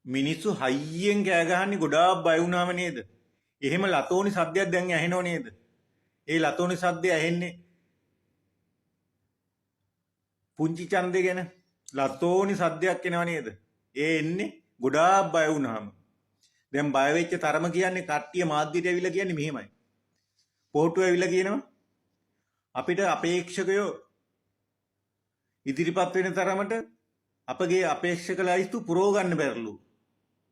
මිනිස්සු හයියෙන් කෑ ගහන්නේ ගොඩාක් බය වුණාම නේද? එහෙම ලතෝනි සද්දයක් දැන් ඇහෙනව නේද? ඒ ලතෝනි සද්දය ඇහෙන්නේ පුංචි ඡන්දේ ගැන ලතෝනි සද්දයක් එනව නේද? ඒ එන්නේ ගොඩාක් බය වුණාම. දැන් බය වෙච්ච තරම කියන්නේ කට්ටිය මාධ්‍යයට ඇවිල්ලා කියන්නේ මෙහෙමයි. පොහටුව ඇවිල්ලා කියනවා අපිට අපේක්ෂකයෝ ඉදිරිපත් වෙන තරමට අපගේ අපේක්ෂක ලැයිස්තු පුරව ගන්න බැරිලු.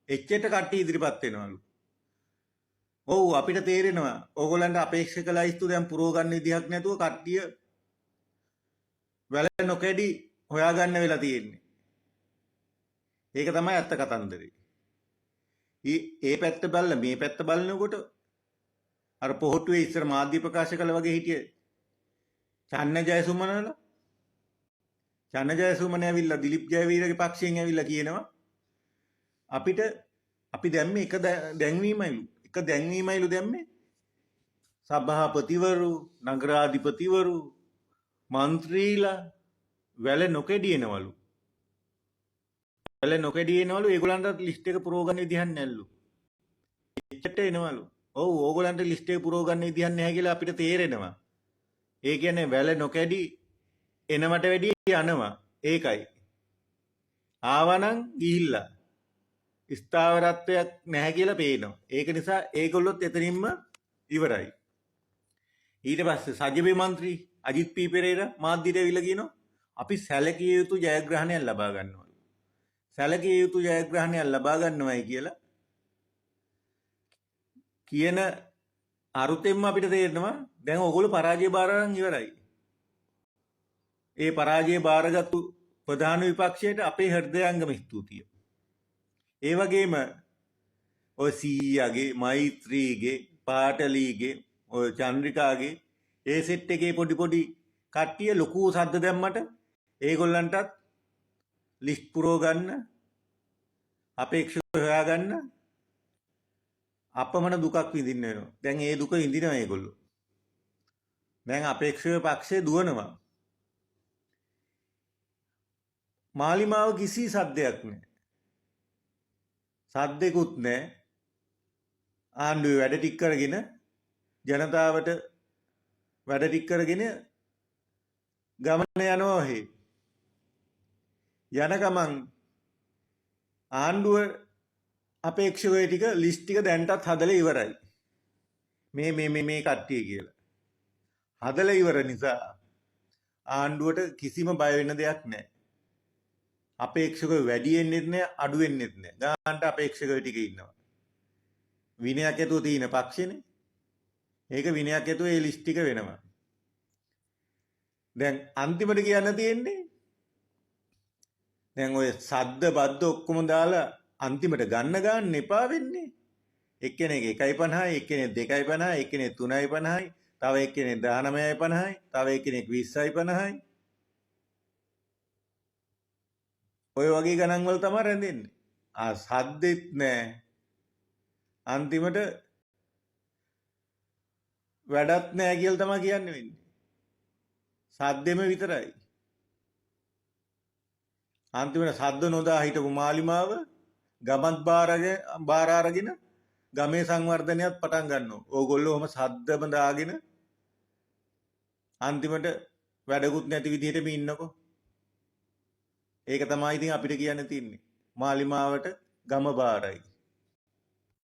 එච්චරට කට්ටිය ඉදිරිපත් වෙනවලු. ඔව්, අපිට තේරෙනවා ඕගොල්ලන්ට අපේක්ෂක ලැයිස්තු දැන් පුරව ගන්න විදිහක් නැතුව කට්ටිය වැල නොකැඩි හොයාගන්න වෙලා තියෙන්නේ. ඒක තමයි ඇත්ත කතන්දරේ. ඒ පැත්ත බලලා මේ පැත්ත බලනකොට අර පොහොට්ටුවේ ඉස්සර මාධ්‍ය ප්‍රකාශ කළ වගේ හිටිය චන්න ජයසුමනලා, චන්න ජයසුමන ඇවිල්ලා දිලිප් ජයවීරගේ පක්ෂයෙන් ඇවිල්ලා කියනවා අපිට අපි දැම්මේ එක දැන්වීමයිලු, එක දැන්වීමයිලු දැම්මේ, සභාපතිවරු, නගරාධිපතිවරු, මන්ත්‍රීලා වැල නොකැඩියනවලු. වැල නොකැඩියනවලු. ඒගොල්ලන්ට ලිස්ට් එක පුරව ගන්න විදිහක් නැල්ලු. එච්චරට එනවලු. ඔව්, ඕගොල්ලන්ට ලිස්ට් එක පුරව ගන්න විදිහක් නැහැ කියලා අපිට තේරෙනවා. ඒ කියන්නේ වැල නොකැඩි එනවට වැඩිය යනවා. ඒකයි. ආවනම් ගිහිල්ලා. ස්ථාවරත්වයක් නැහැ කියලා පේනවා. ඒක නිසා ඒගොල්ලොත් එතනින්ම ඉවරයි. ඊට පස්සේ සජබේ මන්ත්‍රී අජිත් පී පෙරේරා මාධ්‍යයට ඇවිල්ලා කියනවා අපි සැලකිය යුතු ජයග්‍රහණයක් ලබා ගන්නවා. සැලකිය යුතු ජයග්‍රහණයක් ලබා ගන්නවයි කියලා කියන අරුතෙන්ම අපිට තේරෙනවා දැන් ඔයගොල්ලෝ පරාජය බාර අරන් ඉවරයි. ඒ පරාජය බාරගත්තු ප්‍රධාන විපක්ෂයට අපේ හෘදයාංගම ස්තුතිය. ඒ වගේම ඔය සීයාගේ, මෛත්‍රීගේ, පාටලීගේ, ඔය චන්ද්‍රිකාගේ ඒ සෙට් එකේ පොඩි පොඩි කට්ටිය ලොකු සද්ද දැම්මට ඒගොල්ලන්ටත් ලිස්ට් පුරව ගන්න, අපේක්ෂක හොයාගන්න අපමණ දුකක් විඳින්න වෙනවා. දැන් ඒ දුක විඳිනවා ඒගොල්ලෝ. දැන් අපේක්ෂක පක්ෂය දුවනවා. මාලිමාව කිසි සද්දයක් නෑ. සද්දෙකුත් නෑ. ආණ්ඩුවේ වැඩ ටික කරගෙන, ජනතාවට වැඩ ටික කරගෙන ගමන යනවා ඔහේ. යන ගමන් ආණ්ඩුව අපේක්ෂකයෝ ටික ලිස්ට් ටික දැන්ටත් හදලා ඉවරයි. මේ මේ මේ මේ කට්ටිය කියලා. හදලා ඉවර නිසා ආණ්ඩුවට කිසිම බය වෙන්න දෙයක් නැහැ. අපේක්ෂකයෝ වැඩි වෙන්නෙත් නෑ, අඩු වෙන්නෙත් නෑ. ගානට අපේක්ෂකයෝ ටික ඉන්නවා. විනයක් ඇතුව තියෙන පක්ෂනේ. ඒක විනයක් ඇතුව ඒ ලිස්ට් ටික වෙනවා. දැන් අන්තිමට කියන්න තියෙන්නේ දැන් ඔය සද්ද බද්ද ඔක්කොම දාලා අන්තිමට ගන්න ගන්න එපා වෙන්නේ. එක්කෙනෙක් 1.50යි, එක්කෙනෙක් 2.50යි, එක්කෙනෙක් 3.50යි, තව එක්කෙනෙක් 19.50යි, තව එක්කෙනෙක් 20.50යි. ඔය වගේ ගණන් වල තමයි රැඳෙන්නේ. ආ සද්දෙත් නෑ. අන්තිමට වැඩත් නෑ කියලා තමයි කියන්න වෙන්නේ. සද්දෙම විතරයි. අන්තිමට සද්ද නොදා හිටපු මාලිමාව ගමත් බාර අරගෙන ගමේ සංවර්ධනයත් පටන් ගන්නවා. ඕගොල්ලෝ ඔහම සද්දම දාගෙන අන්තිමට වැඩකුත් නැති විදිහටම ඉන්නකෝ. ඒක තමයි ඉතින් අපිට කියන්න තියෙන්නේ. මාලිමාවට ගම බාරයි.